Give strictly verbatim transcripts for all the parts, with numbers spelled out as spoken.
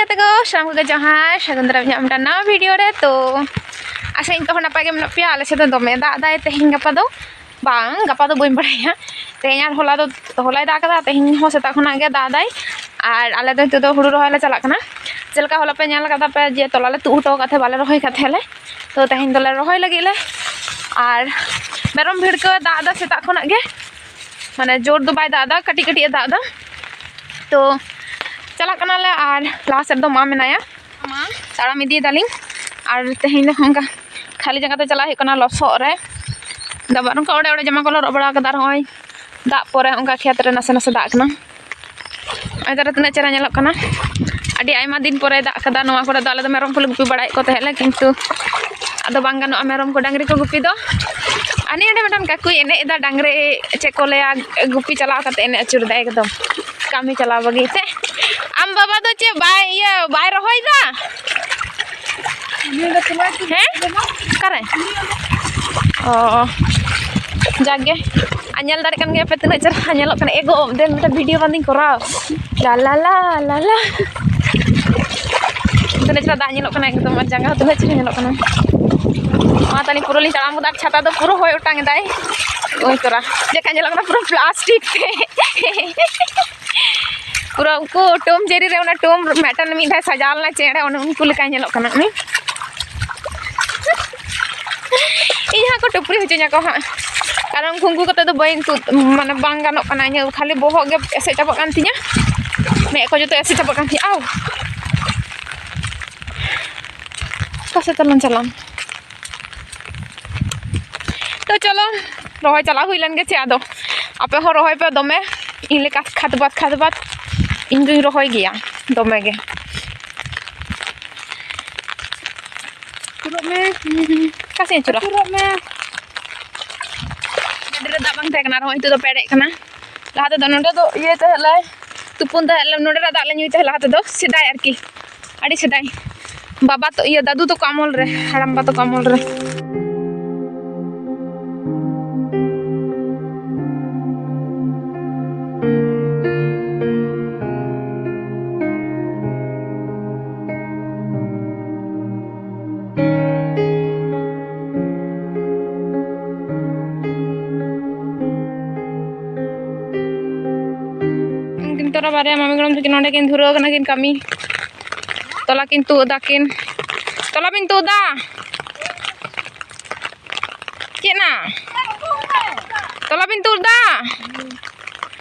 ᱛᱮᱠᱚ ᱥᱟᱱᱟᱢ ᱠᱚᱜᱮ ᱡᱚᱦᱟᱨ, ᱥᱟᱹᱜᱩᱱ ᱫᱟᱨᱟᱢ ᱤᱧᱟᱹᱜ ᱢᱤᱫᱴᱟᱝ ᱱᱟᱣᱟ ᱵᱷᱤᱰᱤᱭᱳ ᱨᱮ᱾ ᱛᱚ ᱟᱥᱟ ᱤᱧ ᱛᱚ ᱱᱟᱯᱟᱭ ᱜᱮ ᱢᱮᱱᱟᱜ ᱯᱮᱭᱟ᱾ ᱟᱞᱮ ᱥᱮᱫ ᱫᱚ ᱫᱚᱢᱮ ᱫᱟᱜ ᱫᱟᱭ ᱛᱮᱦᱮᱧ ᱜᱟᱯᱟ ᱫᱚ, ᱵᱟᱝ, ᱜᱟᱯᱟ ᱫᱚ ᱵᱟᱹᱧ ᱵᱟᱲᱟᱭᱟ, ᱛᱮᱦᱮᱧ ᱟᱨ ᱦᱚᱞᱟ ᱫᱚ, ᱦᱚᱞᱟᱭ ᱫᱟᱜ ᱠᱟᱫᱟ, ᱛᱮᱦᱮᱧ ᱦᱚᱸ ᱥᱮᱛᱟᱜ ᱠᱷᱚᱱᱟᱜ ᱜᱮ ᱫᱟᱜ ᱫᱟᱭ᱾ ᱟᱨ ᱟᱞᱮ ᱫᱚ ᱱᱤᱛᱚᱜ ᱫᱚ ᱦᱩᱲᱩ ᱨᱚᱦᱚᱭ ᱞᱮ ᱪᱟᱞᱟᱜ ᱠᱟᱱᱟ᱾ ᱪᱮᱫ ᱞᱮᱠᱟ ᱦᱚᱞᱟ ᱯᱮ ᱧᱮᱞ ᱠᱟᱫᱟ ᱯᱮ ᱡᱮ ᱛᱚᱞᱟ ᱞᱮ ᱛᱩᱫ ᱦᱚᱴᱚ ᱠᱟᱫ ᱛᱟᱦᱮᱸ, ᱵᱟᱞᱮ ᱨᱚᱦᱚᱭ ᱠᱟᱫ ᱛᱟᱦᱮᱸ ᱞᱮ, ᱛᱚ ᱛᱮᱦᱮᱧ ᱫᱚᱞᱮ ᱨᱚᱦᱚᱭ ᱞᱟᱹᱜᱤᱫ ᱞᱮ᱾ ᱟᱨ ᱢᱮᱨᱚᱢ ᱵᱷᱤᱲᱠᱟᱹᱣ ᱫᱟᱜ ᱮᱫᱟ ᱥᱮᱛᱟᱜ ᱠᱷᱚᱱᱟᱜ ᱜᱮ, ᱢᱟᱱᱮ ᱡᱳᱨ ᱫᱚ ᱵᱟᱭ ᱫᱟᱜ ᱮᱫᱟ, ᱠᱟᱹᱴᱤᱡ ᱠᱟᱹᱴᱤᱡ ᱮ ᱫᱟᱜ ᱮᱫᱟ᱾ ᱛᱚ ᱪᱟᱞᱟᱜ ᱠᱟᱱᱟᱞᱮ ᱟᱨ ᱞᱟᱦᱟ ᱥᱮᱫ ᱫᱚ ᱢᱟ ᱢᱮᱱᱟᱭᱟ, ᱢᱟ ᱛᱟᱲᱟᱢ ᱤᱫᱤᱭᱮᱫᱟᱞᱤᱧ᱾ ᱟᱨ ᱛᱮᱦᱮᱧ ᱫᱚ ᱚᱱᱠᱟ ᱠᱷᱟᱹᱞᱤ ᱡᱟᱸᱜᱟ ᱛᱮ ᱪᱟᱞᱟᱜ ᱦᱩᱭᱩᱜ ᱠᱟᱱᱟ ᱞᱚᱥᱚᱫ ᱨᱮ᱾ ᱫᱚ ᱟᱵᱟᱨ ᱚᱱᱠᱟ ᱚᱲᱮ ᱚᱲᱮ ᱡᱟᱢᱟ ᱠᱚᱞᱮ ᱦᱚᱨᱚᱜ ᱵᱟᱲᱟ ᱠᱟᱫᱟ, ᱟᱨ ᱱᱚᱜᱼᱚᱭ ᱫᱟᱜ ᱯᱚᱨᱮ ᱚᱱᱠᱟ ᱠᱷᱮᱛ ᱨᱮ ᱱᱟᱥᱮ ᱱᱟᱥᱮ ᱫᱟᱜ ᱠᱟᱱᱟ᱾ ᱱᱚᱜᱼᱚᱭ ᱛᱟᱨᱟ ᱛᱤᱱᱟᱹᱜ ᱪᱮᱦᱨᱟ ᱧᱮᱞᱚᱜ ᱠᱟᱱᱟ᱾ ᱟᱹᱰᱤ ᱟᱭᱢᱟ ᱫᱤᱱ ᱯᱚᱨᱮ ᱫᱟᱜ ᱠᱟᱫᱟ᱾ ᱱᱚᱣᱟ ᱠᱚᱨᱮ ᱫᱚ ᱟᱞᱮ ᱫᱚ ᱢᱮᱨᱚᱢ ᱠᱚᱞᱮ ᱜᱩᱯᱤ ᱵᱟᱲᱟᱭᱮᱫ ᱠᱚ ᱛᱟᱦᱮᱸᱫ ᱞᱮ, ᱠᱤᱱᱛᱩ ᱟᱫᱚ ᱵᱟᱝ ᱜᱟᱱᱚᱜᱼᱟ ᱢᱮᱨᱚᱢ ᱠᱚ, ᱰᱟᱝᱨᱤ ᱠᱚ ᱜᱩᱯᱤ ᱫᱚ᱾ ᱟᱨ ᱱᱤᱭᱟᱹ ᱚᱸᱰᱮ ᱢᱤᱫᱴᱟᱝ ᱠᱟᱠᱩᱭ ᱮᱱᱮᱡ ᱮᱫᱟ, ᱰᱟᱝᱨᱤ ᱪᱮᱫ ᱠᱚ ᱞᱟᱹᱭᱟ, ᱜᱩᱯᱤ ᱪᱟᱞᱟᱣ ᱠᱟᱛᱮ ᱮᱱᱮᱡ ᱟᱹᱪᱩᱨ ᱮᱫᱟᱭ ᱮᱠᱫᱚᱢ, ᱠᱟᱹᱢᱤ ᱪᱟᱞᱟᱣ ᱵᱟᱹᱜᱤ ᱛᱮ᱾ ᱟᱢ ᱵᱟᱵᱟ ᱫᱚ ᱪᱮᱫ ᱵᱟᱭ, ᱤᱭᱟᱹ, ᱵᱟᱭ ᱨᱚᱦᱚᱭ ᱫᱟ? ᱦᱮᱸ? ᱚᱠᱟᱨᱮ? ᱚ, ᱡᱟᱜᱮ᱾ ᱟᱨ ᱧᱮᱞ ᱫᱟᱲᱮᱭᱟᱜ ᱠᱟᱱ ᱜᱮᱭᱟ ᱯᱮ ᱛᱤᱱᱟᱹᱜ ᱪᱮᱦᱨᱟ ᱧᱮᱞᱚᱜ ᱠᱟᱱᱟ᱾ ᱮ ᱜᱚ, ᱫᱮᱱ ᱢᱤᱫᱴᱮᱱ ᱵᱷᱤᱰᱤᱭᱳ ᱵᱟᱝ ᱫᱚᱧ ᱠᱚᱨᱟᱣ᱾ ᱞᱟ ᱞᱟ ᱞᱟ ᱞᱟ ᱞᱟ᱾ ᱛᱤᱱᱟᱹᱜ ᱪᱮᱦᱨᱟ ᱫᱟᱜ ᱧᱮᱞᱚᱜ ᱠᱟᱱᱟ ᱮᱠᱫᱚᱢ, ᱟᱨ ᱡᱟᱸᱜᱟ ᱦᱚᱸ ᱛᱤᱱᱟᱹᱜ ᱪᱮᱦᱨᱟ ᱧᱮᱞᱚᱜ ᱠᱟᱱᱟ᱾ ᱢᱟ ᱛᱟᱦᱞᱮ ᱯᱩᱨᱟᱹ ᱞᱤᱧ ᱛᱟᱲᱟᱢ ᱠᱟᱫᱟ, ᱟᱨ ᱪᱷᱟᱛᱟ ᱫᱚ ᱯᱩᱨᱟᱹ ᱦᱚᱭ ᱚᱴᱟᱝ ᱮᱫᱟᱭ᱾ ᱳᱭ ᱛᱚᱨᱟ, ᱪᱮᱫ ᱞᱮᱠᱟ ᱧᱮᱞᱚᱜ ᱠᱟᱱᱟ ᱯᱩᱨᱟᱹ ᱯᱞᱟᱥᱴᱤᱠ ᱛᱮ᱾ ᱯᱩᱨᱟᱹ ᱩᱱᱠᱩ ᱴᱚᱢ ᱡᱮᱨᱤ ᱨᱮ ᱚᱱᱟ ᱴᱚᱢ ᱢᱤᱫᱴᱟᱝ ᱢᱤᱫ ᱫᱷᱟᱣ ᱥᱟᱡᱟᱣ ᱞᱮᱱᱟ ᱪᱮᱬᱮ, ᱚᱱᱮ ᱩᱱᱠᱩ ᱞᱮᱠᱟᱭ ᱧᱮᱞᱚᱜ ᱠᱟᱱᱟ ᱩᱱᱤ᱾ ᱤᱧ ᱦᱟᱸᱜ ᱠᱚ ᱴᱩᱯᱨᱤ ᱦᱚᱪᱚᱧᱟᱠᱚ ᱦᱟᱸᱜ, ᱠᱟᱨᱚᱱ ᱜᱷᱩᱸᱜᱩ ᱠᱟᱛᱮ ᱫᱚ ᱵᱟᱹᱧ ᱛᱩᱫ, ᱢᱟᱱᱮ ᱵᱟᱝ ᱜᱟᱱᱚᱜ ᱠᱟᱱᱟ᱾ ᱤᱧᱟᱹᱜ ᱠᱷᱟᱹᱞᱤ ᱵᱚᱦᱚᱜ ᱜᱮ ᱮᱥᱮᱫ ᱪᱟᱵᱟᱜ ᱠᱟᱱ ᱛᱤᱧᱟᱹ, ᱢᱮᱫ ᱠᱚ ᱡᱚᱛᱚ ᱮᱥᱮᱫ ᱪᱟᱵᱟᱜ ᱠᱟᱱ ᱛᱤᱧᱟᱹ᱾ ᱟᱣ, ᱚᱠᱟ ᱥᱮᱫ ᱛᱟᱞᱟᱝ ᱪᱟᱞᱟᱜ? ᱛᱚ ᱪᱚᱞᱚ, ᱨᱚᱦᱚᱭ ᱪᱟᱞᱟᱣ ᱦᱩᱭ ᱞᱮᱱ ᱜᱮ ᱪᱮ᱾ ᱟᱫᱚ ᱟᱯᱮ ᱦᱚᱸ ᱨᱚᱦᱚᱭ ᱯᱮ ᱫᱚᱢᱮ, ᱤᱧ ᱞᱮᱠᱟ ᱠᱷᱟᱫᱽᱵᱟᱫᱽ ᱠᱷᱟᱫᱽᱵᱟᱫᱽ᱾ ᱤᱧ ᱫᱩᱧ ᱨᱚᱦᱚᱭ ᱜᱮᱭᱟ ᱫᱚᱢᱮ ᱜᱮ᱾ ᱟᱹᱪᱩᱨᱚᱜ ᱢᱮ᱾ ᱚᱠᱟ ᱥᱮᱫ ᱟᱹᱪᱩᱨᱚᱜ? ᱟᱹᱪᱩᱨᱚᱜ ᱢᱮ᱾ ᱜᱟᱹᱰᱤ ᱨᱮ ᱫᱟᱜ ᱵᱟᱝ ᱛᱟᱦᱮᱸ ᱠᱟᱱᱟ, ᱟᱨᱦᱚᱸ ᱱᱤᱛᱚᱜ ᱫᱚ ᱯᱮᱨᱮᱡ ᱠᱟᱱᱟ᱾ ᱞᱟᱦᱟ ᱛᱮᱫᱚ ᱱᱚᱸᱰᱮ ᱫᱚ ᱤᱭᱟᱹ ᱛᱟᱦᱮᱸᱫ ᱞᱮ, ᱛᱩᱯᱩᱱ ᱛᱟᱦᱮᱸᱫ ᱞᱮ, ᱱᱚᱸᱰᱮᱱᱟᱜ ᱫᱟᱜ ᱞᱮ ᱧᱩᱭ ᱛᱟᱦᱮᱸᱫ ᱞᱟᱦᱟ ᱛᱮᱫᱚ, ᱥᱮᱫᱟᱭ ᱟᱨᱠᱤ, ᱟᱹᱰᱤ ᱥᱮᱫᱟᱭ᱾ ᱵᱟᱵᱟ ᱛᱚ, ᱤᱭᱟᱹ, ᱫᱟᱫᱩ ᱛᱟᱠᱚ ᱟᱢᱚᱞ ᱨᱮ, ᱦᱟᱲᱟᱢ ᱵᱟ ᱛᱟᱠᱚ ᱟᱢᱚᱞ ᱨᱮ᱾ ᱛᱚᱨᱟ ᱵᱟᱨᱭᱟ ᱢᱟᱢᱤ ᱜᱚᱲᱚᱢ ᱛᱟᱹᱠᱤᱱ ᱱᱚᱸᱰᱮ ᱠᱤᱱ ᱫᱷᱩᱨᱟᱹᱣ ᱠᱟᱱᱟ ᱠᱤᱱ ᱠᱟᱹᱢᱤ᱾ ᱛᱚᱞᱟ ᱠᱤᱱ ᱛᱩᱫ ᱮᱫᱟ ᱠᱤᱱ᱾ ᱛᱚᱞᱟ ᱵᱤᱱ ᱛᱩᱫ ᱮᱫᱟ? ᱪᱮᱫ ᱱᱟ? ᱛᱚᱞᱟ ᱵᱤᱱ ᱛᱩᱫ ᱮᱫᱟ?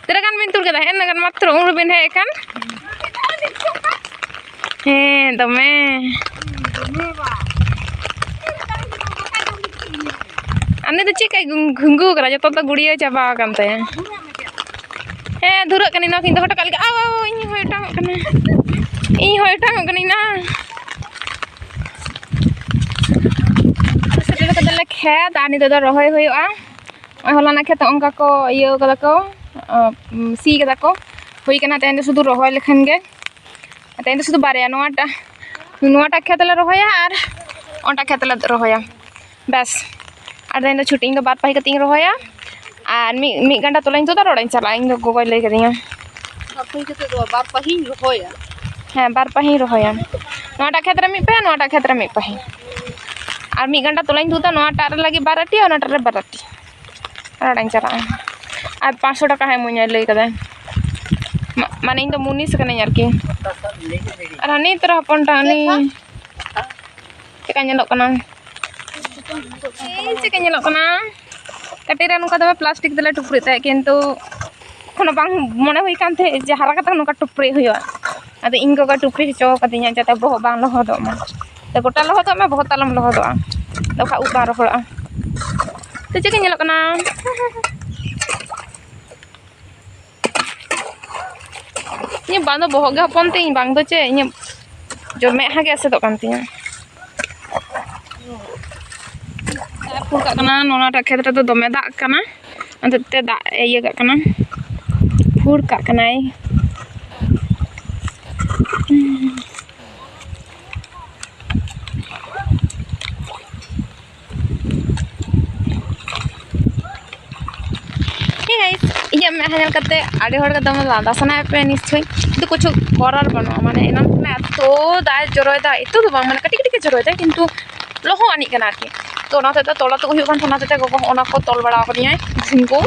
ᱛᱤᱱᱟᱹᱜ ᱜᱟᱱ ᱵᱤᱱ ᱛᱩᱫ ᱠᱮᱫᱟ? ᱦᱮᱸ, ᱤᱱᱟᱹᱜ ᱜᱟᱱ ᱢᱟᱛᱨᱚ ᱩᱱ ᱨᱮᱵᱤᱱ ᱦᱮᱡ ᱟᱠᱟᱱ᱾ ᱦᱮᱸ, ᱫᱚᱢᱮ᱾ ᱟᱨ ᱱᱩᱭ ᱫᱚ ᱪᱮᱫ ᱞᱮᱠᱟᱭ ᱜᱷᱩᱝ-, ᱜᱷᱩᱝᱜᱩ ᱠᱟᱱᱟ? ᱡᱚᱛᱚ ᱫᱚ ᱜᱩᱲᱭᱟᱹ ᱪᱟᱵᱟ ᱟᱠᱟᱱ ᱛᱟᱭᱟ᱾ ᱦᱮᱸ, ᱫᱷᱩᱨᱟᱹᱜ ᱠᱟᱹᱱᱟᱹᱧ, ᱱᱚᱣᱟ ᱠᱤᱱ ᱫᱚᱦᱚ ᱦᱚᱴᱚ ᱠᱟᱜ ᱞᱮᱜᱮ᱾ ᱟᱣ, ᱟᱣ, ᱟᱣ, ᱤᱧ ᱦᱚᱸ ᱚᱴᱟᱝᱚᱜ ᱠᱟᱹᱱᱟᱹᱧ᱾ ᱤᱧ ᱦᱚᱸ ᱚᱴᱟᱝᱚᱜ ᱠᱟᱹᱱᱟᱹᱧ ᱱᱟ᱾ ᱥᱮᱴᱮᱨ ᱠᱟᱫᱟᱞᱮ ᱠᱷᱮᱛ, ᱟᱨ ᱱᱤᱛᱚᱜ ᱫᱚ ᱨᱚᱦᱚᱭ ᱦᱩᱭᱩᱜᱼᱟ᱾ ᱱᱚᱜᱼᱚᱭ ᱦᱚᱞᱟᱱᱟᱜ ᱠᱷᱮᱛ ᱚᱱᱠᱟ ᱠᱚ ᱤᱭᱟᱹ ᱠᱟᱫᱟ ᱠᱚ, ᱟᱸ, ᱥᱤ ᱠᱟᱫᱟ ᱠᱚ, ᱦᱩᱭ ᱠᱟᱱᱟ᱾ ᱛᱮᱦᱮᱧ ᱫᱚ ᱥᱩᱫᱷᱩ ᱨᱚᱦᱚᱭ ᱞᱮᱠᱷᱟᱱ ᱜᱮ᱾ ᱛᱮᱦᱮᱧ ᱫᱚ ᱥᱩᱫᱷᱩ ᱵᱟᱨᱭᱟ, ᱱᱚᱣᱟᱴᱟᱜ, ᱱᱚᱣᱟᱴᱟᱜ ᱠᱷᱮᱛ ᱞᱮ ᱨᱚᱦᱚᱭᱟ ᱟᱨ ᱚᱱᱟᱴᱟᱜ ᱠᱷᱮᱛ ᱞᱮ ᱨᱚᱦᱚᱭᱟ, ᱵᱮᱥ᱾ ᱟᱨ ᱛᱮᱦᱮᱧ ᱫᱚ ᱪᱷᱩᱴᱤ, ᱤᱧ ᱫᱚ ᱵᱟᱨ ᱯᱟᱹᱦᱤ ᱠᱟᱛᱮ ᱤᱧ ᱨᱚᱦᱚᱭᱟ᱾ ᱟᱨ ᱢᱤᱫ, ᱢᱤᱫ ᱜᱷᱚᱱᱴᱟ ᱛᱚᱞᱟᱧ ᱛᱩᱫᱟ, ᱟᱨ ᱚᱲᱟᱜ ᱤᱧ ᱪᱟᱞᱟᱜᱼᱟ, ᱤᱧ ᱫᱚ ᱜᱚᱜᱚᱭ ᱞᱟᱹᱭ ᱠᱟᱫᱤᱧᱟ᱾ ᱵᱟᱨ ᱯᱟᱹᱦᱤ ᱠᱟᱛᱮ ᱫᱚ, ᱵᱟᱨ ᱯᱟᱹᱦᱤᱧ ᱨᱚᱦᱚᱭᱟ᱾ ᱦᱮᱸ, ᱵᱟᱨ ᱯᱟᱹᱦᱤᱧ ᱨᱚᱦᱚᱭᱟ᱾ ᱱᱚᱣᱟᱴᱟᱜ ᱠᱷᱮᱛ ᱨᱮ ᱢᱤᱫ ᱯᱟᱹᱦᱤ, ᱱᱚᱣᱟᱴᱟᱜ ᱠᱷᱮᱛ ᱨᱮ ᱢᱤᱫ ᱯᱟᱹᱦᱤ᱾ ᱟᱨ ᱢᱤᱫ ᱜᱷᱚᱱᱴᱟ ᱛᱚᱞᱟᱧ ᱛᱩᱫᱟ, ᱱᱚᱣᱟᱴᱟᱜ ᱨᱮ ᱞᱟᱹᱜᱤᱫ ᱵᱟᱨ ᱟᱹᱴᱤ, ᱟᱨ ᱚᱱᱟᱴᱟᱜ ᱨᱮ ᱵᱟᱨ ᱟᱹᱴᱤ᱾ ᱟᱨ ᱚᱲᱟᱜ ᱤᱧ ᱪᱟᱞᱟᱜᱼᱟ᱾ ᱟᱨ ᱯᱟᱸᱪᱥᱚ ᱴᱟᱠᱟ ᱦᱚᱸ ᱤᱢᱟᱹᱧᱟᱭ ᱞᱟᱹᱭ ᱠᱟᱫᱟᱭ᱾ ᱢᱟ-, ᱢᱟᱱᱮ ᱤᱧ ᱫᱚ ᱢᱩᱱᱤᱥ ᱠᱟᱹᱱᱟᱹᱧ ᱟᱨᱠᱤ᱾ ᱟᱨ ᱦᱟᱹᱱᱤ ᱛᱚᱨᱟ ᱦᱚᱯᱚᱱ ᱴᱟᱜ ᱩᱱᱤ ᱪᱮᱫᱠᱟ ᱧᱮᱞᱚᱜ ᱠᱟᱱᱟ? ᱤᱧ ᱪᱮᱫᱠᱟ ᱧᱮᱞᱚᱜ ᱠᱟᱱᱟ? ᱠᱟᱹᱴᱤᱡ ᱨᱮ ᱱᱚᱝᱠᱟ ᱫᱚᱢᱮ plastic ᱛᱮᱞᱮ ᱴᱩᱯᱨᱤᱜ ᱛᱟᱦᱮᱸᱫ, ᱠᱤᱱᱛᱩ ᱠᱳᱱᱳ ᱵᱟᱝ ᱢᱚᱱᱮ ᱦᱩᱭ ᱠᱟᱱ ᱛᱟᱦᱮᱸᱫ ᱡᱮ ᱦᱟᱨᱟ ᱠᱟᱛᱮ ᱱᱚᱝᱠᱟ ᱴᱩᱯᱨᱤᱜ ᱦᱩᱭᱩᱜᱼᱟ᱾ ᱟᱫᱚ ᱤᱧ ᱜᱚᱜᱚᱭ ᱴᱩᱯᱨᱤ ᱦᱚᱪᱚ ᱠᱟᱫᱤᱧᱟ ᱡᱟᱛᱮ ᱵᱚᱦᱚᱜ ᱵᱟᱝ ᱞᱚᱦᱚᱫᱚᱜ ᱢᱟ᱾ ᱛᱚ ᱜᱚᱴᱟ ᱞᱚᱦᱚᱫᱚᱜ ᱢᱮ, ᱵᱚᱦᱚᱜ ᱛᱟᱞᱚᱢ ᱞᱚᱦᱚᱫᱚᱜᱼᱟ, ᱟᱫᱚ ᱵᱟᱠᱷᱟᱡ ᱩᱵ ᱵᱟᱝ ᱨᱚᱦᱚᱲᱚᱜᱼᱟ᱾ ᱛᱚ ᱪᱮᱫ ᱠᱚ ᱧᱮᱞᱚᱜ ᱠᱟᱱᱟ? ᱤᱧᱟᱹᱜ ᱵᱟᱝ ᱫᱚ ᱵᱚᱦᱚᱜ ᱜᱮ ᱦᱚᱯᱚᱱ ᱛᱤᱧ, ᱵᱟᱝ ᱫᱚ ᱪᱮᱫ, ᱤᱧᱟᱹᱜ ᱡᱚ-, ᱢᱮᱫᱦᱟ ᱜᱮ ᱮᱥᱮᱫᱚᱜ ᱠᱟᱱ ᱛᱤᱧᱟᱹ᱾ ᱫᱟᱜ ᱮ ᱯᱷᱩᱲ ᱠᱟᱜ ᱠᱟᱱᱟ, ᱱᱚᱣᱟᱴᱟᱜ ᱠᱷᱮᱛ ᱨᱮᱫᱚ ᱫᱚᱢᱮ ᱫᱟᱜ ᱠᱟᱱᱟ, ᱚᱱᱟᱛᱮ ᱫᱟᱜ ᱮ ᱤᱭᱟᱹ ᱠᱟᱜ ᱠᱟᱱᱟ, ᱯᱷᱩᱲ ᱠᱟᱜ ᱠᱟᱱᱟᱭ᱾ Hey guys, ᱤᱧᱟᱹᱜ ᱢᱮᱫᱦᱟ ᱧᱮᱞ ᱠᱟᱛᱮ ᱟᱹᱰᱤ ᱦᱚᱲ ᱜᱮ ᱫᱚᱢᱮ ᱞᱟᱸᱫᱟ ᱥᱟᱱᱟᱭᱮᱫ ᱯᱮᱭᱟ ᱱᱤᱥᱪᱳᱭ, ᱠᱤᱱᱛᱩ ᱠᱤᱪᱷᱩ ᱠᱚᱨᱟᱨ ᱵᱟᱹᱱᱩᱜᱼᱟ᱾ ᱢᱟᱱᱮ ᱮᱱᱟᱝ ᱠᱷᱚᱱᱟᱜ ᱮᱛᱚ ᱫᱟᱜ ᱮ ᱡᱚᱨᱚᱭᱮᱫᱟ, ᱮᱛᱚ ᱫᱚ ᱵᱟᱝ, ᱢᱟᱱᱮ ᱠᱟᱹᱴᱤᱡ ᱠᱟᱹᱴᱤᱡ ᱜᱮ ᱡᱚᱨᱚᱭᱮᱫᱟᱭ, ᱠᱤᱱᱛᱩ ᱞᱚᱦᱚᱫ ᱟᱹᱱᱤᱡ ᱠᱟᱱᱟ ᱟᱨᱠᱤ᱾ ᱛᱚ ᱚᱱᱟ ᱦᱚᱛᱮᱡ ᱛᱮ ᱛᱚᱞᱟ ᱛᱩᱫ ᱦᱩᱭᱩᱜ ᱠᱟᱱ ᱛᱟᱦᱮᱸ, ᱚᱱᱟ ᱦᱚᱛᱮᱡ ᱛᱮ ᱜᱚᱜᱚ ᱦᱚᱸ ᱚᱱᱟ ᱠᱚ ᱛᱚᱞ ᱵᱟᱲᱟ ᱟᱠᱟᱫᱤᱧᱟᱭ, ᱡᱷᱤᱸᱜᱟᱹ,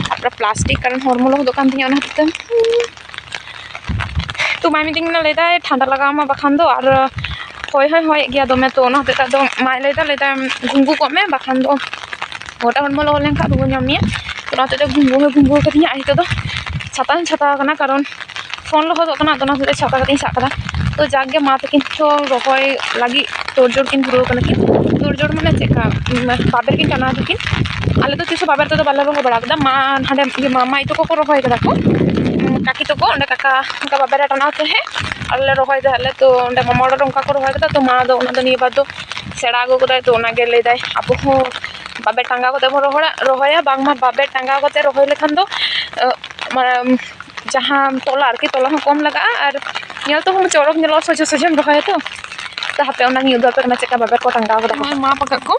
ᱛᱟᱨᱯᱚᱨᱮ plastic, ᱠᱟᱨᱚᱱ ᱦᱚᱲᱢᱚ ᱞᱚᱦᱚᱫᱚᱜ ᱠᱟᱱ ᱛᱤᱧᱟᱹ ᱚᱱᱟ ᱦᱚᱛᱮᱡ ᱛᱮ᱾ ᱛᱚ ᱢᱟᱭ ᱢᱤᱛᱟᱹᱧ ᱠᱟᱱᱟ, ᱞᱟᱹᱭᱫᱟᱭ ᱴᱷᱟᱱᱰᱟ ᱞᱟᱜᱟᱣ ᱟᱢᱟ, ᱵᱟᱠᱷᱟᱱ ᱫᱚ ᱟᱨ ᱦᱚᱭ ᱦᱚᱸᱭ ᱦᱚᱭᱮᱫ ᱜᱮᱭᱟ ᱫᱚᱢᱮ᱾ ᱛᱚ ᱚᱱᱟ ᱦᱚᱛᱮᱡ ᱛᱮ ᱟᱫᱚ ᱢᱟᱭ ᱞᱟᱹᱭᱫᱟ, ᱞᱟᱹᱭᱫᱟᱭ ᱜᱷᱩᱸᱜᱩ ᱠᱚᱜ ᱢᱮ, ᱵᱟᱠᱷᱟᱱ ᱫᱚ ᱜᱚᱴᱟ ᱦᱚᱲᱢᱚ ᱞᱚᱦᱚᱫ ᱞᱮᱱᱠᱷᱟᱱ ᱨᱩᱣᱟᱹ ᱧᱟᱢ ᱢᱮᱭᱟ᱾ ᱛᱚ ᱚᱱᱟ ᱦᱚᱛᱮᱡ ᱛᱮ ᱜᱷᱩᱸᱜᱩ ᱦᱚᱸᱭ ᱜᱷᱩᱸᱜᱩ ᱠᱟᱫᱤᱧᱟ᱾ ᱟᱨ ᱱᱤᱛᱚᱜ ᱫᱚ ᱪᱷᱟᱛᱟ ᱦᱚᱸᱧ ᱪᱷᱟᱛᱟ ᱟᱠᱟᱱᱟ, ᱠᱟᱨᱚᱱ ᱯᱷᱳᱱ ᱞᱚᱦᱚᱫᱚᱜ ᱠᱟᱱᱟ, ᱛᱚ ᱚᱱᱟ ᱦᱚᱛᱮᱡ ᱛᱮ ᱪᱷᱟᱛᱟ ᱠᱟᱛᱮᱧ ᱥᱟᱵ ᱠᱟᱫᱟ᱾ ᱛᱚ ᱡᱟᱠ ᱜᱮ, ᱢᱟ ᱛᱟᱹᱠᱤᱱ ᱛᱚ ᱨᱚᱦᱚᱭ ᱞᱟᱹᱜᱤᱫ ᱛᱳᱲᱡᱳᱲ ᱠᱤᱱ ᱫᱷᱩᱨᱟᱹᱣ ᱠᱟᱱᱟ ᱠᱤᱱ᱾ ᱛᱳᱲᱡᱳᱲ ᱢᱟᱱᱮ ᱪᱮᱫ ᱞᱮᱠᱟ, ᱩᱢ, ᱵᱟᱵᱮᱨ ᱠᱤᱱ ᱴᱟᱱᱟᱣ ᱛᱟᱹᱠᱤᱱ᱾ ᱟᱞᱮ ᱫᱚ ᱛᱤᱥ ᱦᱚᱸ ᱵᱟᱵᱮᱨ ᱛᱮᱫᱚ ᱵᱟᱞᱮ ᱨᱚᱦᱚᱭ ᱵᱟᱲᱟ ᱠᱟᱫᱟ᱾ ᱢᱟ ᱦᱟᱸᱰᱮ ᱤᱭᱟᱹ ᱢᱟᱢᱟᱭ ᱛᱟᱠᱚ ᱠᱚ ᱨᱚᱦᱚᱭ ᱠᱟᱫᱟ ᱠᱚ, ᱩᱢ, ᱠᱟᱠᱤ ᱛᱟᱠᱚ ᱚᱸᱰᱮ ᱠᱟᱠᱟ ᱚᱱᱠᱟ ᱵᱟᱵᱮᱨ ᱮ ᱴᱟᱱᱟᱣ ᱛᱟᱦᱮᱸᱫ, ᱟᱞᱮ ᱞᱮ ᱨᱚᱦᱚᱭ ᱛᱟᱦᱮᱸᱫ ᱞᱮ᱾ ᱛᱚ ᱚᱸᱰᱮ ᱢᱟᱢᱟ ᱚᱲᱟᱜ ᱨᱮ ᱚᱱᱠᱟ ᱠᱚ ᱨᱚᱦᱚᱭ ᱠᱟᱫᱟ, ᱛᱚ ᱢᱟ ᱫᱚ ᱚᱱᱟ ᱫᱚ ᱱᱤᱭᱟᱹ ᱵᱟᱨ ᱫᱚ ᱥᱮᱬᱟ ᱟᱹᱜᱩ ᱠᱟᱫᱟᱭ᱾ ᱛᱚ ᱚᱱᱟᱜᱮ ᱞᱟᱹᱭᱫᱟᱭ, ᱟᱵᱚ ᱦᱚᱸ ᱵᱟᱵᱮᱨ ᱴᱟᱸᱜᱟᱣ ᱠᱟᱛᱮ ᱵᱚᱱ ᱨᱚᱦᱚᱲᱟ, ᱨᱚᱦᱚᱭᱟ, ᱵᱟᱝᱢᱟ ᱵᱟᱵᱮᱨ ᱴᱟᱸᱜᱟᱣ ᱠᱟᱛᱮ ᱨᱚᱦᱚᱭ ᱞᱮᱠᱷᱟᱱ ᱫᱚ, ᱟᱸ, ᱢᱟᱱᱮ ᱡᱟᱦᱟᱸ ᱛᱚᱞᱟ ᱟᱨᱠᱤ, ᱛᱚᱞᱟ ᱦᱚᱸ ᱠᱚᱢ ᱞᱟᱜᱟᱜᱼᱟ ᱟᱨ ᱧᱮᱞ ᱛᱮᱦᱚᱸ ᱪᱚᱨᱚᱠ ᱧᱮᱞᱚᱜᱼᱟ, ᱥᱚᱡᱷᱮ ᱥᱚᱡᱷᱮᱢ ᱨᱚᱦᱚᱭᱟ ᱛᱚ᱾ ᱛᱚ ᱦᱟᱯᱮ ᱚᱱᱟᱜᱤᱧ ᱩᱫᱩᱜ ᱟᱯᱮ ᱠᱟᱱᱟ, ᱪᱮᱫᱠᱟ ᱵᱟᱵᱮᱨ ᱠᱚ ᱴᱟᱸᱜᱟᱣ ᱠᱟᱫᱟ᱾ ᱱᱚᱜᱼᱚᱭ ᱢᱟᱯ ᱟᱠᱟᱫ ᱠᱚ,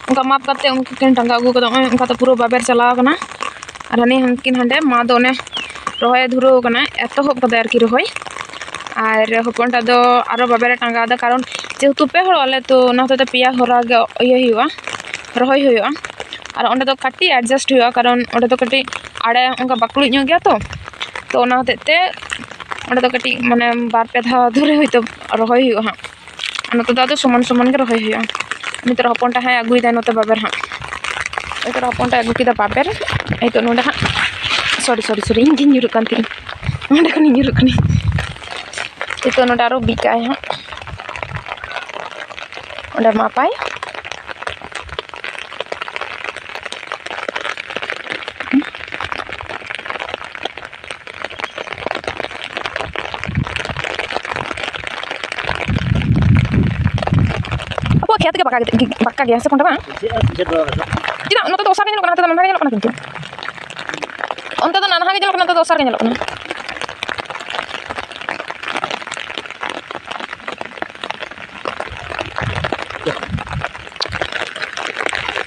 ᱚᱱᱠᱟ ᱢᱟᱯ ᱠᱟᱛᱮ ᱩᱱᱠᱤᱱ ᱴᱟᱸᱜᱟᱣ ᱟᱹᱜᱩ ᱠᱟᱫᱟ᱾ ᱱᱚᱜᱼᱚᱭ ᱚᱱᱠᱟᱛᱮ ᱯᱩᱨᱟᱹ ᱵᱟᱵᱮᱨ ᱪᱟᱞᱟᱣ ᱠᱟᱱᱟ᱾ ᱟᱨ ᱦᱟᱱᱮ ᱦᱟᱱᱠᱤᱱ ᱦᱟᱸᱰᱮ ᱢᱟ ᱫᱚ ᱚᱱᱮ ᱨᱚᱦᱚᱭᱮ ᱫᱷᱩᱨᱟᱹᱣ ᱠᱟᱱᱟ, ᱮᱛᱚᱦᱚᱵ ᱠᱟᱫᱟᱭ ᱟᱨᱠᱤ ᱨᱚᱦᱚᱭ᱾ ᱟᱨ ᱦᱚᱯᱚᱱᱴᱟᱜ ᱫᱚ ᱟᱨᱚ ᱵᱟᱵᱮᱨᱮ ᱴᱟᱸᱜᱟᱣ ᱮᱫᱟ, ᱠᱟᱨᱚᱱ ᱡᱮᱦᱮᱛᱩ ᱯᱮ ᱦᱚᱲᱚᱜ ᱟᱞᱮ, ᱛᱚ ᱚᱱᱟ ᱦᱚᱛᱮᱡ ᱛᱮ ᱯᱮᱭᱟ ᱦᱚᱨᱟ ᱜᱮ ᱤᱭᱟᱹ ᱦᱩᱭᱩᱜᱼᱟ, ᱨᱚᱦᱚᱭ ᱦᱩᱭᱩᱜᱼᱟ᱾ ᱟᱨ ᱚᱸᱰᱮ ᱫᱚ ᱠᱟᱹᱴᱤᱡ adjust ᱦᱩᱭᱩᱜᱼᱟ, ᱠᱟᱨᱚᱱ ᱚᱸᱰᱮ ᱫᱚ ᱠᱟᱹᱴᱤᱡ ᱟᱲᱮ ᱚᱱᱠᱟ ᱵᱟᱹᱠᱲᱩᱡ ᱧᱚᱜ ᱜᱮᱭᱟ ᱛᱚ᱾ ᱛᱚ ᱚᱱᱟ ᱦᱚᱛᱮᱡ ᱛᱮ ᱚᱸᱰᱮ ᱫᱚ ᱠᱟᱹᱴᱤᱡ ᱢᱟᱱᱮ ᱵᱟᱨ ᱯᱮ ᱫᱷᱟᱣ ᱫᱷᱚᱨᱮ ᱦᱚᱭᱛᱳ ᱨᱚᱦᱚᱭ ᱦᱩᱭᱩᱜᱼᱟ ᱦᱟᱸᱜ᱾ ᱟᱨ ᱱᱚᱛᱮ ᱫᱚ ᱟᱫᱚ ᱥᱚᱢᱟᱱ ᱥᱚᱢᱟᱱ ᱜᱮ ᱨᱚᱦᱚᱭ ᱦᱩᱭᱩᱜᱼᱟ᱾ ᱱᱤᱛᱚᱜ ᱦᱚᱯᱚᱱᱴᱟ ᱦᱟᱸᱜ ᱟᱹᱜᱩᱭᱮᱫᱟᱭ ᱱᱚᱛᱮ ᱵᱟᱵᱮᱨ ᱦᱟᱸᱜ᱾ ᱱᱤᱛᱚᱜ ᱦᱚᱯᱚᱱᱴᱟ ᱟᱹᱜᱩ ᱠᱮᱫᱟ ᱵᱟᱵᱮᱨ᱾ ᱱᱤᱛᱚᱜ ᱱᱚᱰᱮ ᱦᱟᱸᱜ, sorry sorry sorry, ᱤᱧ ᱜᱤᱧ ᱧᱩᱨᱩᱜ ᱠᱟᱱ ᱛᱤᱧ, ᱱᱚᱸᱰᱮ ᱠᱷᱚᱱᱤᱧ ᱧᱩᱨᱩᱜ ᱠᱟᱹᱱᱟᱹᱧ᱾ ᱱᱤᱛᱚᱜ ᱱᱚᱰᱮ ᱟᱨᱚ ᱵᱤᱫ ᱠᱟᱜᱼᱟᱭ ᱦᱟᱸᱜ, ᱚᱸᱰᱮ ᱢᱟᱯᱟᱭ᱾ ᱟᱵᱚᱣᱟᱜ ᱠᱷᱮᱛ ᱜᱮ ᱯᱟᱠᱟ ᱜᱮ, ᱯᱟᱠᱟ ᱜᱮᱭᱟ ᱥᱮ ᱠᱚᱸᱰᱷᱟ ᱵᱟᱝ? ᱪᱮᱫᱟᱜ ᱱᱚᱛᱮ ᱫᱚ ᱚᱥᱟᱨ ᱜᱮ ᱧᱮᱞᱚᱜ ᱠᱟᱱᱟ, ᱦᱟᱱᱛᱮ ᱫᱚ ᱱᱟᱱᱦᱟ ᱜᱮ ᱧᱮᱞᱚᱜ ᱠᱟᱱᱟ, ᱠᱤᱱᱛᱩ ᱚᱱᱛᱮ ᱫᱚ ᱱᱟᱱᱦᱟ ᱜᱮ ᱧᱮᱞᱚᱜ ᱠᱟᱱᱟ, ᱱᱚᱛᱮ ᱫᱚ ᱚᱥᱟᱨ ᱜᱮ ᱧᱮᱞᱚᱜ ᱠᱟᱱᱟ᱾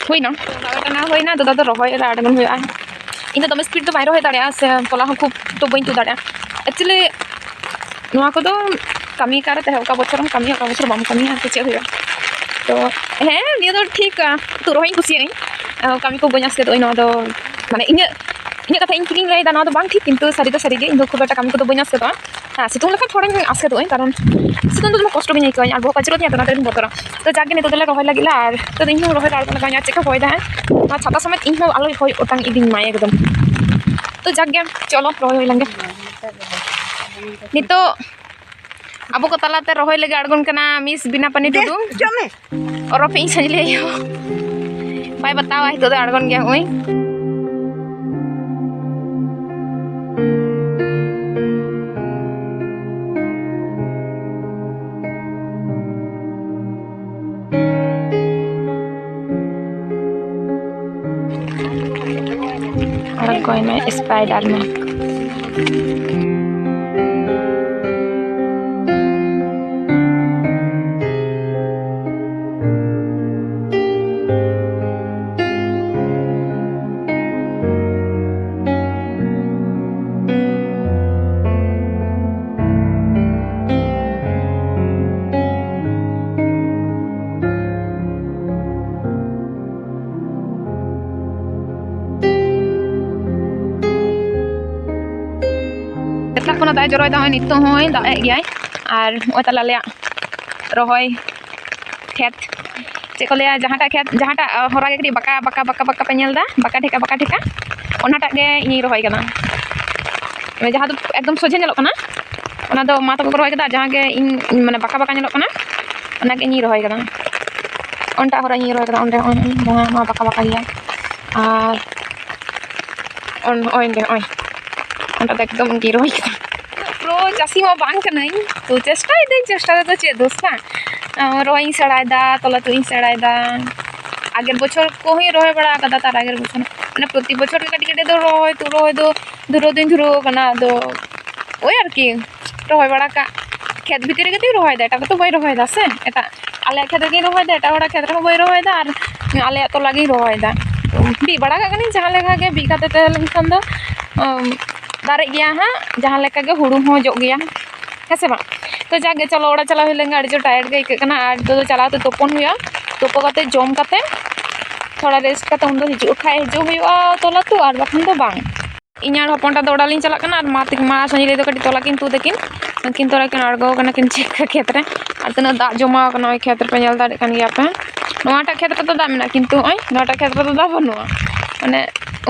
ᱦᱩᱭᱱᱟ, ᱴᱟᱱᱟ ᱦᱩᱭᱱᱟ, ᱫᱟᱫᱟ ᱫᱚ ᱨᱚᱦᱚᱭ ᱨᱮ ᱟᱬᱜᱚᱱ ᱦᱩᱭᱩᱜᱼᱟ᱾ ᱤᱧ ᱫᱚ ᱫᱚᱢᱮ speed ᱫᱚ ᱵᱟᱹᱧ ᱨᱚᱦᱚᱭ ᱫᱟᱲᱮᱭᱟᱜᱼᱟ, ᱥᱮ ᱛᱚᱞᱟ ᱦᱚᱸ ᱠᱷᱩᱵ ᱫᱚ ᱵᱟᱹᱧ ᱛᱩᱫ ᱫᱟᱲᱮᱭᱟᱜᱼᱟ᱾ Actually ᱱᱚᱣᱟ ᱠᱚᱫᱚ ᱠᱟᱹᱢᱤ ᱚᱠᱟᱨᱮ ᱛᱟᱦᱮᱸ, ᱚᱠᱟ ᱵᱚᱪᱷᱚᱨᱮᱢ ᱠᱟᱹᱢᱤᱭᱟ, ᱚᱠᱟ ᱵᱚᱪᱷᱚᱨ ᱵᱟᱢ ᱠᱟᱹᱢᱤᱭᱟ, ᱟᱨ ᱪᱮᱫ ᱦᱩᱭᱩᱜᱼᱟ᱾ ᱛᱚ ᱦᱮᱸ, ᱱᱤᱭᱟᱹ ᱫᱚ ᱴᱷᱤᱠ, ᱛᱩᱫ ᱨᱚᱦᱚᱭ ᱤᱧ ᱠᱩᱥᱤᱭᱟᱜ ᱟᱹᱧ, ᱠᱟᱹᱢᱤ ᱠᱚ ᱵᱟᱹᱧ ᱟᱥᱠᱮᱛᱚᱜᱼᱟ ᱱᱚᱣᱟ ᱫᱚ᱾ ᱢᱟᱱᱮ ᱤᱧᱟᱹᱜ, ᱤᱧᱟᱹᱜ ᱠᱟᱛᱷᱟ ᱤᱧ ᱛᱮᱜᱤᱧ ᱞᱟᱹᱭᱫᱟ, ᱱᱚᱣᱟ ᱫᱚ ᱵᱟᱝ ᱴᱷᱤᱠ, ᱠᱤᱱᱛᱩ ᱥᱟᱹᱨᱤ ᱫᱚ ᱥᱟᱹᱨᱤ ᱜᱮ, ᱤᱧ ᱫᱚ ᱠᱷᱩᱵ ᱮᱠᱴᱟ ᱠᱟᱹᱢᱤ ᱠᱚᱫᱚ ᱵᱟᱹᱧ ᱟᱥᱠᱮᱛᱚᱜᱼᱟ᱾ ᱟᱨ ᱥᱤᱛᱩᱝ ᱞᱮᱠᱷᱟᱱ ᱛᱷᱚᱲᱟᱧ ᱟᱥᱠᱮᱛᱚᱜ ᱟᱹᱧ, ᱠᱟᱨᱚᱱ ᱥᱤᱛᱩᱝ ᱫᱚ ᱫᱚᱢᱮ ᱠᱚᱥᱴᱚ ᱜᱤᱧ ᱟᱹᱭᱠᱟᱹᱣᱟᱹᱧ ᱟᱨ ᱵᱚᱦᱚᱜ ᱠᱚ ᱟᱹᱪᱩᱨᱚᱜ ᱛᱤᱧᱟ, ᱛᱚ ᱚᱱᱟᱛᱮᱧ ᱵᱚᱛᱚᱨᱟ᱾ ᱛᱚ ᱡᱟᱠ ᱜᱮ, ᱱᱤᱛᱚᱜ ᱫᱚᱞᱮ ᱨᱚᱦᱚᱭ ᱞᱟᱹᱜᱤᱫ ᱞᱮ, ᱟᱨ ᱱᱤᱛᱚᱜ ᱫᱚ ᱤᱧ ᱦᱚᱸ ᱨᱚᱦᱚᱭ ᱨᱮ ᱟᱬᱜᱚ ᱞᱟᱜᱟᱣᱤᱧᱟ, ᱟᱨ ᱪᱮᱫ ᱠᱚ ᱦᱚᱭ ᱫᱟ ᱦᱮᱸ, ᱱᱚᱣᱟ ᱪᱷᱟᱛᱟ ᱥᱚᱢᱮᱛ ᱤᱧ ᱦᱚᱸ ᱟᱞᱚᱭ ᱦᱚᱭ ᱚᱴᱟᱝ ᱤᱫᱤᱧ ᱢᱟᱭ ᱮᱠᱫᱚᱢ᱾ ᱛᱚ ᱡᱟᱠ ᱜᱮ, ᱪᱚᱞᱚ ᱨᱚᱦᱚᱭ ᱦᱩᱭ ᱞᱮᱱ ᱜᱮ᱾ ᱱᱤᱛᱚᱜ ᱟᱵᱚ ᱠᱚ ᱛᱟᱞᱟᱛᱮ ᱨᱚᱦᱚᱭ ᱞᱟᱹᱜᱤᱫ ᱟᱬᱜᱚᱱ ᱠᱟᱱᱟ ᱢᱤᱥ ᱵᱤᱱᱟᱯᱟᱱᱤ ᱫᱮ, ᱴᱩᱰᱩ᱾ ᱪᱚᱜ ᱢᱮ᱾ ᱚᱨᱚᱯ ᱤᱧ ᱥᱟᱡᱽᱞᱮ ᱟᱭᱳ᱾ ᱵᱟᱭ ᱵᱟᱛᱟᱣᱟ, ᱱᱤᱛᱚᱜ ᱫᱚ ᱟᱬᱜᱚᱱ ᱜᱮᱭᱟ ᱦᱚᱸᱜᱼᱚᱭ᱾ ᱟᱬᱜᱚᱭ ᱢᱮ, ᱥᱯᱟᱭᱰᱟᱨ ᱢᱮ᱾ ᱥᱮᱛᱟᱜ ᱠᱷᱚᱱᱟᱜ ᱫᱟᱜ ᱮ ᱡᱚᱨᱚᱭᱮᱫᱟ, ᱱᱚᱜᱼᱚᱭ ᱱᱤᱛᱚᱜ ᱦᱚᱸᱭ ᱫᱟᱜ ᱮᱫ ᱜᱮᱭᱟᱭ᱾ ᱟᱨ ᱱᱚᱜᱼᱚᱭ ᱛᱟᱦᱞᱮ ᱟᱞᱮᱭᱟᱜ ᱨᱚᱦᱚᱭ ᱠᱷᱮᱛ, ᱪᱮᱫ ᱠᱚ ᱞᱟᱹᱭᱟ, ᱡᱟᱦᱟᱸᱴᱟᱜ ᱠᱷᱮᱛ, ᱡᱟᱦᱟᱸᱴᱟᱜ, ᱟᱸ, ᱦᱚᱨᱟ ᱜᱮ ᱠᱟᱹᱴᱤᱡ ᱵᱟᱸᱠᱟ, ᱵᱟᱸᱠᱟ, ᱵᱟᱸᱠᱟ, ᱵᱟᱸᱠᱟ ᱯᱮ ᱧᱮᱞ ᱮᱫᱟ, ᱵᱟᱸᱠᱟ ᱰᱷᱮᱠᱟ, ᱵᱟᱸᱠᱟ ᱰᱷᱮᱠᱟ, ᱚᱱᱟᱴᱟᱜ ᱜᱮ ᱤᱧᱤᱧ ᱨᱚᱦᱚᱭ ᱠᱟᱫᱟ᱾ ᱢᱟᱱᱮ ᱡᱟᱦᱟᱸ ᱫᱚ ᱮᱠᱫᱚᱢ ᱥᱚᱡᱷᱮ ᱧᱮᱞᱚᱜ ᱠᱟᱱᱟ, ᱚᱱᱟ ᱫᱚ ᱢᱟ ᱛᱟᱠᱚ ᱠᱚ ᱨᱚᱦᱚᱭ ᱠᱟᱫᱟ, ᱡᱟᱦᱟᱸ ᱜᱮ ᱤᱧ, ᱢᱟᱱᱮ, ᱵᱟᱸᱠᱟ ᱵᱟᱸᱠᱟ ᱧᱮᱞᱚᱜ ᱠᱟᱱᱟ, ᱚᱱᱟ ᱜᱮ ᱤᱧᱤᱧ ᱨᱚᱦᱚᱭ ᱠᱟᱫᱟ᱾ ᱚᱱᱴᱟᱜ ᱦᱚᱨᱟ ᱤᱧᱤᱧ ᱨᱚᱦᱚᱭ ᱠᱟᱫᱟ, ᱚᱸᱰᱮ ᱱᱚᱜᱼᱚᱭ, ᱱᱚᱜᱼᱚᱭ, ᱡᱟᱦᱟᱸ ᱱᱚᱣᱟ ᱵᱟᱸᱠᱟ ᱵᱟᱸᱠᱟ ᱜᱮᱭᱟ, ᱟᱨ ᱚᱱ-, ᱱᱚᱜᱼᱚᱭ ᱱᱚᱸᱰᱮ, ᱱᱚᱜᱼᱚᱭ᱾ ᱚᱸᱰᱮ ᱫᱚ ᱮᱠᱫᱚᱢ ᱤᱧ ᱜᱮᱧ ᱨᱚᱦᱚᱭ ᱠᱮᱫᱟ᱾ ᱯᱩᱨᱟᱹ ᱪᱟᱹᱥᱤ ᱢᱟ ᱵᱟᱝ ᱠᱟᱹᱱᱟᱹᱧ, ᱛᱚ ᱪᱮᱥᱴᱟᱭᱮᱫᱟᱹᱧ, ᱪᱮᱥᱴᱟ ᱨᱮᱫᱚ ᱪᱮᱫ ᱫᱳᱥ ᱵᱟᱝ? ᱟᱸ, ᱨᱚᱦᱚᱭ ᱤᱧ ᱥᱮᱬᱟᱭᱮᱫᱟ, ᱛᱚᱞᱟ ᱛᱩᱫ ᱤᱧ ᱥᱮᱬᱟᱭᱮᱫᱟ᱾ ᱟᱜᱮᱨ ᱵᱚᱪᱷᱚᱨ ᱠᱚᱦᱚᱸᱧ ᱨᱚᱦᱚᱭ ᱵᱟᱲᱟ ᱟᱠᱟᱫᱟ, ᱛᱟᱨ ᱟᱜᱮᱨ ᱵᱚᱪᱷᱚᱨ, ᱢᱟᱱᱮ ᱯᱨᱚᱛᱤ ᱵᱚᱪᱷᱚᱨ ᱜᱮ ᱠᱟᱹᱴᱤᱡ ᱠᱟᱹᱴᱤᱡ ᱫᱚ ᱨᱚᱦᱚᱭ ᱛᱩᱫ ᱨᱚᱦᱚᱭ ᱫᱚ ᱫᱷᱩᱨᱟᱹᱣ ᱫᱚᱧ ᱫᱷᱩᱨᱟᱹᱣ ᱟᱠᱟᱱᱟ᱾ ᱟᱫᱚ ᱳᱭ ᱟᱨᱠᱤ ᱨᱚᱦᱚᱭ ᱵᱟᱲᱟ ᱠᱟᱜ ᱠᱷᱮᱛ ᱵᱷᱤᱛᱤᱨ ᱨᱮᱜᱮ ᱛᱚᱧ ᱨᱚᱦᱚᱭᱮᱫᱟ, ᱮᱴᱟᱜ ᱨᱮᱛᱚ ᱵᱟᱹᱧ ᱨᱚᱦᱚᱭᱮᱫᱟ ᱥᱮ᱾ ᱮᱴᱟᱜ ᱟᱞᱮᱭᱟᱜ ᱠᱷᱮᱛ ᱨᱮᱜᱮᱧ ᱨᱚᱦᱚᱭᱮᱫᱟ, ᱮᱴᱟᱜ ᱦᱚᱲᱟᱜ ᱠᱷᱮᱛ ᱨᱮᱦᱚᱸ ᱵᱟᱹᱧ ᱨᱚᱦᱚᱭᱮᱫᱟ, ᱟᱨ ᱟᱞᱮᱭᱟᱜ ᱛᱚᱞᱟ ᱜᱤᱧ ᱨᱚᱦᱚᱭᱮᱫᱟ᱾ ᱵᱤᱫ ᱵᱟᱲᱟ ᱠᱟᱜ ᱠᱟᱹᱱᱟᱹᱧ ᱡᱟᱦᱟᱸ ᱞᱮᱠᱟ ᱜᱮ, ᱵᱤᱫ ᱠᱟᱛᱮ ᱛᱟᱦᱮᱸ ᱞᱮᱱᱠᱷᱟᱱ ᱫᱚ, ᱩᱢ, ᱫᱟᱨᱮᱜ ᱜᱮᱭᱟ ᱦᱟᱸᱜ, ᱡᱟᱦᱟᱸ ᱞᱮᱠᱟ ᱜᱮ ᱦᱩᱲᱩ ᱦᱚᱸ ᱡᱚᱜ ᱜᱮᱭᱟ, ᱦᱮᱸ ᱥᱮ ᱵᱟᱝ? ᱛᱚ ᱡᱟᱜᱮ, ᱪᱚᱞᱚ ᱚᱲᱟᱜ ᱪᱟᱞᱟᱣ ᱦᱩᱭ ᱞᱮᱱ ᱜᱮ, ᱟᱹᱰᱤ ᱡᱳᱨ ᱴᱟᱭᱟᱨᱰ ᱜᱮ ᱟᱹᱭᱠᱟᱹᱜ ᱠᱟᱱᱟ, ᱟᱨ ᱱᱤᱛᱚᱜ ᱫᱚ ᱪᱟᱞᱟᱣ ᱛᱮ ᱛᱩᱯᱩᱱ ᱦᱩᱭᱩᱜᱼᱟ᱾ ᱛᱩᱯᱩ ᱠᱟᱛᱮ, ᱡᱚᱢ ᱠᱟᱛᱮ, ᱛᱷᱚᱲᱟ ᱨᱮᱥᱴ ᱠᱟᱛᱮ, ᱩᱱᱫᱚ ᱦᱤᱡᱩᱜ ᱠᱷᱟᱡ ᱦᱤᱡᱩᱜ ᱦᱩᱭᱩᱜᱼᱟ ᱛᱚᱞᱟ ᱛᱩᱫ, ᱟᱨ ᱵᱟᱠᱷᱟᱱ ᱫᱚ ᱵᱟᱝ᱾ ᱤᱧ ᱟᱨ ᱦᱚᱯᱚᱱᱴᱟ ᱫᱚ ᱚᱲᱟᱜ ᱞᱤᱧ ᱪᱟᱞᱟᱜ ᱠᱟᱱᱟ, ᱟᱨ ᱢᱟ ᱛᱟᱹᱠᱤᱱ, ᱢᱟ ᱥᱟᱺᱜᱤᱧ ᱨᱮᱫᱚ ᱠᱟᱹᱴᱤᱡ ᱛᱚᱞᱟ ᱠᱤᱱ ᱛᱩᱫ ᱟᱹᱠᱤᱱ, ᱩᱱᱠᱤᱱ ᱛᱚᱞᱟ ᱠᱤᱱ ᱟᱬᱜᱚ ᱟᱠᱟᱱᱟ ᱠᱤᱱ ᱪᱮᱫ ᱠᱷᱮᱛ ᱨᱮ᱾ ᱟᱨ ᱛᱤᱱᱟᱹᱜ ᱫᱟᱜ ᱡᱚᱢᱟ ᱟᱠᱟᱱᱟ ᱳᱭ ᱠᱷᱮᱛ ᱨᱮᱯᱮ ᱧᱮᱞ ᱫᱟᱲᱮᱭᱟᱜ ᱠᱟᱱ ᱜᱮᱭᱟ ᱯᱮ᱾ ᱱᱚᱣᱟᱴᱟᱜ ᱠᱷᱮᱛ ᱨᱮᱫᱚ ᱫᱟᱜ ᱢᱮᱱᱟᱜᱼᱟ, ᱠᱤᱱᱛᱩ ᱱᱚᱜᱼᱚᱭ ᱱᱚᱣᱟᱴᱟᱜ ᱠᱷᱮᱛ ᱨᱮᱫᱚ ᱫᱟᱜ ᱵᱟᱹᱱᱩᱜᱼᱟ᱾ ᱢᱟᱱᱮ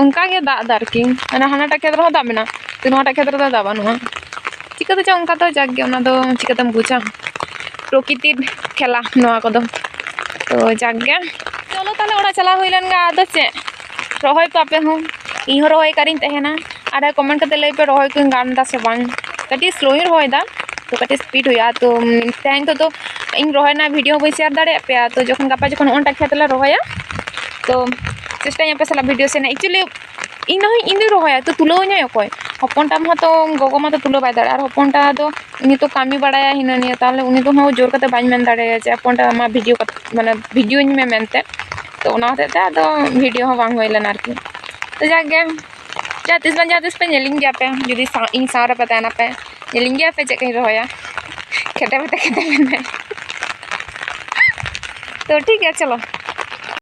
ᱚᱱᱠᱟ ᱜᱮ ᱫᱟᱜ ᱮᱫᱟ ᱟᱨᱠᱤ, ᱢᱟᱱᱮ ᱦᱟᱱᱟᱴᱟᱜ ᱠᱷᱮᱛ ᱨᱮᱦᱚᱸ ᱫᱟᱜ ᱢᱮᱱᱟᱜᱼᱟ, ᱛᱚ ᱱᱚᱣᱟᱴᱟᱜ ᱠᱷᱮᱛ ᱨᱮᱫᱚ ᱫᱟᱜ ᱵᱟᱹᱱᱩᱜᱼᱟ᱾ ᱪᱤᱠᱟᱹᱛᱮ ᱪᱚ ᱚᱱᱠᱟ ᱫᱚ, ᱡᱟᱠ ᱜᱮ, ᱚᱱᱟ ᱫᱚ ᱪᱤᱠᱟᱹᱛᱮᱢ ᱵᱩᱡᱟ, ᱯᱨᱚᱠᱤᱛᱤᱨ ᱠᱷᱮᱞᱟ ᱱᱚᱣᱟ ᱠᱚᱫᱚ᱾ ᱛᱚ ᱡᱟᱠ ᱜᱮ, ᱪᱚᱞᱚ ᱛᱟᱦᱞᱮ ᱚᱲᱟᱜ ᱪᱟᱞᱟᱣ ᱦᱩᱭ ᱞᱮᱱ ᱜᱮ᱾ ᱟᱫᱚ ᱪᱮᱫ, ᱨᱚᱦᱚᱭ ᱯᱮ ᱟᱯᱮ ᱦᱚᱸ, ᱤᱧ ᱦᱚᱸ ᱨᱚᱦᱚᱭ ᱠᱟᱜ ᱨᱤᱧ ᱛᱟᱦᱮᱱᱟ᱾ ᱟᱨ ᱠᱚᱢᱮᱱᱴ ᱠᱟᱛᱮ ᱞᱟᱹᱭ ᱯᱮ, ᱨᱚᱦᱚᱭ ᱠᱚᱧ ᱜᱟᱱ ᱮᱫᱟ ᱥᱮ ᱵᱟᱝ᱾ ᱠᱟᱹᱴᱤᱡ ᱥᱞᱳᱧ ᱨᱚᱦᱚᱭᱮᱫᱟ, ᱛᱚ ᱠᱟᱹᱴᱤᱡ ᱥᱯᱤᱰ ᱦᱩᱭᱩᱜᱼᱟ᱾ ᱛᱚ ᱛᱮᱦᱮᱧ ᱫᱚ, ᱫᱚ ᱤᱧ ᱨᱚᱦᱚᱭ ᱨᱮᱱᱟᱜ ᱵᱷᱤᱰᱤᱭᱳ ᱵᱟᱹᱧ ᱥᱮᱭᱟᱨ ᱫᱟᱲᱮᱭᱟᱜ ᱯᱮᱭᱟ᱾ ᱛᱚ ᱡᱚᱠᱷᱚᱱ ᱜᱟᱯᱟ ᱡᱚᱠᱷᱚᱱ ᱱᱚᱜᱼᱚᱭᱴᱟ ᱠᱷᱮᱛ ᱞᱮ ᱨᱚᱦᱚᱭᱟ, ᱛᱚ ᱪᱮᱥᱴᱟᱭᱟᱹᱧ ᱟᱯᱮ ᱥᱟᱞᱟᱜ ᱵᱷᱤᱰᱤᱭᱳ ᱥᱮᱱᱟᱜ᱾ ᱮᱠᱪᱩᱭᱮᱞᱤ ᱤᱧ ᱫᱚ ᱤᱧ ᱫᱚᱧ ᱨᱚᱦᱚᱭᱟ, ᱛᱚ ᱛᱩᱞᱟᱹᱣ ᱤᱧᱟᱭ ᱚᱠᱚᱭ? ᱦᱚᱯᱚᱱᱴᱟ ᱢᱟ ᱛᱚ ᱜᱚᱜᱚ ᱢᱟ ᱛᱚ ᱛᱩᱞᱟᱹᱣ ᱵᱟᱭ ᱫᱟᱲᱮᱭᱟᱜᱼᱟ, ᱟᱨ ᱦᱚᱯᱚᱱᱴᱟ ᱫᱚ ᱩᱱᱤ ᱛᱚ ᱠᱟᱹᱢᱤ ᱵᱟᱲᱟᱭᱟ ᱦᱤᱱᱟᱹ ᱱᱤᱭᱟᱹ, ᱛᱟᱦᱚᱞᱮ ᱩᱱᱤ ᱫᱚ ᱦᱚᱸ ᱡᱳᱨ ᱠᱟᱛᱮ ᱵᱟᱹᱧ ᱢᱮᱱ ᱫᱟᱲᱮᱭᱟᱭᱟ ᱡᱮ ᱦᱚᱯᱚᱱᱴᱟ ᱢᱟ ᱵᱷᱤᱰᱤᱭᱳ ᱠᱟᱛᱮ, ᱢᱟᱱᱮ ᱵᱷᱤᱰᱤᱭᱳᱧ ᱢᱮ ᱢᱮᱱᱛᱮ᱾ ᱛᱚ ᱚᱱᱟ ᱦᱚᱛᱮᱡ ᱛᱮ ᱟᱫᱚ ᱵᱷᱤᱰᱤᱭᱳ ᱦᱚᱸ ᱵᱟᱝ ᱦᱩᱭ ᱞᱮᱱᱟ ᱟᱨᱠᱤ᱾ ᱛᱚ ᱡᱟᱠ ᱜᱮ, ᱡᱟᱦᱟᱸ ᱛᱤᱥ ᱵᱟᱝ ᱡᱟᱦᱟᱸ ᱛᱤᱥ ᱯᱮ ᱧᱮᱞᱤᱧ ᱜᱮᱭᱟ ᱯᱮ, ᱡᱩᱫᱤ ᱥᱟᱶ, ᱤᱧ ᱥᱟᱶ ᱨᱮᱯᱮ ᱛᱟᱦᱮᱱᱟ ᱯᱮ, ᱧᱮᱞᱤᱧ ᱜᱮᱭᱟ ᱯᱮ ᱪᱮᱫ ᱞᱮᱠᱟᱧ ᱨᱚᱦᱚᱭᱟ᱾ ᱠᱷᱮᱛᱮ ᱵᱮᱛᱮ ᱠᱷᱮᱛᱮ ᱢᱮᱱᱟᱭ᱾ ᱛᱚ ᱴᱷᱤᱠ ᱜᱮᱭᱟ, ᱪᱚᱞᱚ᱾